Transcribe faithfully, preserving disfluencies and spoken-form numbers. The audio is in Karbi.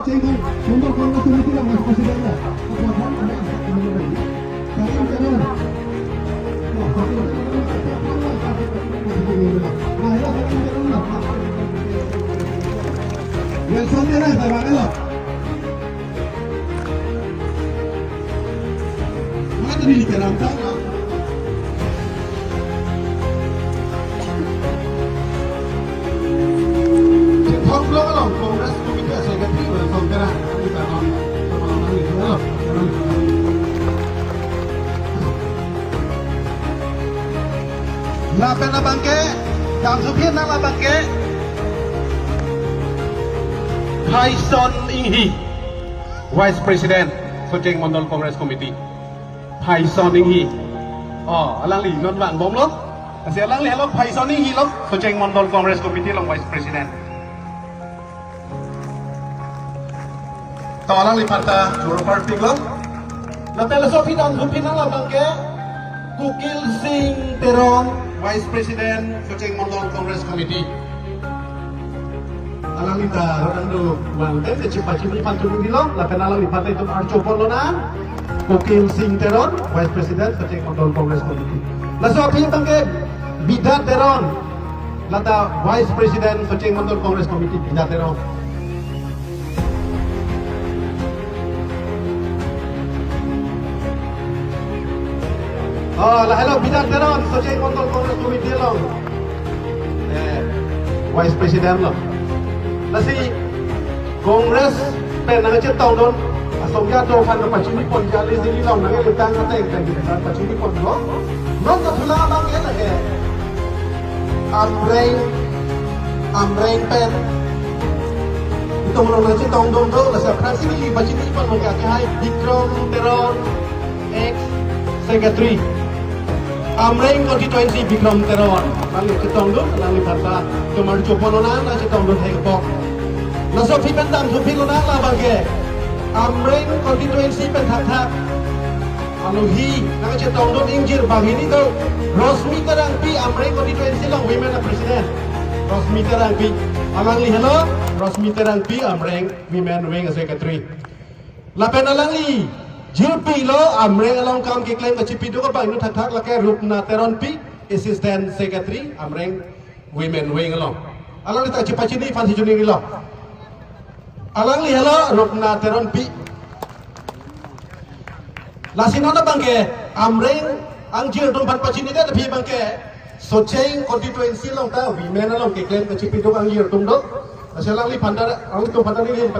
Cheng Mondol Congress Committee along Vice President na. Nelson Teron, tabang lo. Mati di Teron ta. Chethok lo along Congress Committee Secretary Nelson Teron. Lapen abangke, damsaphi nang labangke, Phaison Inghi, Vice President, Socheng Mondol Congress Committee. Phaison Inghi. Oh, alangli non vangbomlo. Lasi alangli helo Phaison Inghi lo, Socheng Mondol Congress Committee along Vice President. To alangliphan ta choro parpiklo. Lapen laso aphi damsaphi nang labangke, Kukil Sing Teron, Vice President, Socheng Mondol Congress Committee. Alangli ta rodang do vang te, te chepachini pantun dilo, lapen alangliphan ta itum archopon lonang. Kukil Sing Teron, Vice President, Socheng Mondol Congress Committee. Laso aphi abangke Bidya Teron, lata Vice President, Socheng Mondol Congress Committee, Bidya Teron. Oh, lahelo Bidya Teron, Socheng Mondol Congress Committee along, eh, Vice President lo. Lasi Congress pen nangchetongdun asong ya do aphan pachini pon jali jili long nang le tang ateng teng kita pachini ponlo. Non ta thula abangke lake Amreng, Amreng pen itum along nangchetongdun do, lasi aphrangsi neli pachini pon abangke akehai Bikram Teron, ex secretary, Amreng constituency, Bikram Teron. Alangli chetongdun, alangliphan ta itum archopon lonang, nangchetongdun hekpok. Laso aphi pen damsaphi lonang labangke, Amreng constituency pen thakthak alohi nangchetongdun ingjir banghini do, Rosmi Terangpi, Amreng constituency along women president. Rosmi Terangpi, alangli helo Rosmi Terangpi, Amreng women wing secretary. Lapen alangli jirpi lo Amreng along kam keklem kachipi do abang inut thakthak lake Rupna Teronpi, Assistant Secretary, Amreng Women Wing along. Alangli ta chepachini aphan si choningri lo. Alangli helo Rupna Teronpi. Lasi non abangke Amreng angjir atum aphan pachini det aphi abangke Socheng constituency along ta women along keklem kachipi do angjir atum do. Lasi alangliphan ta, alanglitum aphan ta neli